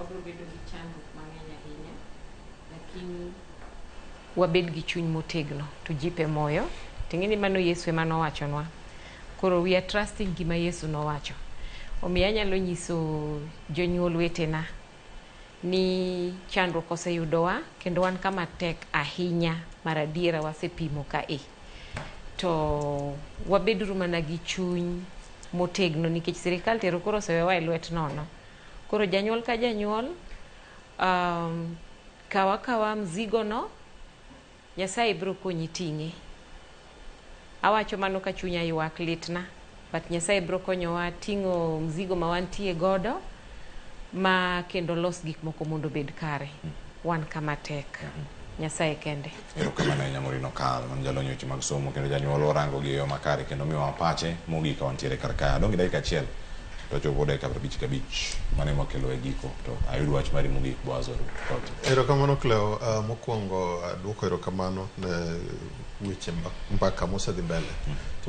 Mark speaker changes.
Speaker 1: Wabiro bedo gi chandruok mang'eny ahinya, lakini wabed gi chuny motegno tujipe moyo. Ting'e ni mano Yesu ema nowachonwa. Koro we are trusting gima Yesu nowacho. Omiyo anyalo nyiso jonyuol wetena ni chandruok oseyudowa kendo wan kama tek ahinya mar adiera wasepimo ka e. To wabeduru mana gi chuny motegno nikech sirikal tero koro osewewa e lwet nono. Koro janyuol ka janyuol kawa kawa mzigo no, Nyasaye biro konyi ting'e. Awacho mano ka chunya ywak litna, but Nyasaye biro konyowa ting'o mzigo ma wantie godo ma kendo los gik moko mondo obed kare. Wan kama tek. Nyasaye kende.
Speaker 2: Erokamano ahinya Maureen Okal, man jalony e weche mag somo kendo janyuol orango gi e yo makare kendo miyowa pache mogik ka wantiere kar kae. Adong' gi dakika achiel to wachopo dakika 55 mano ema wakelo e giko to ayud wach mari mogik Boaz Oruto.
Speaker 3: Erokamano Cleo, mokwongo aduoko erokamano ne weche mbaka mosedhi mbele.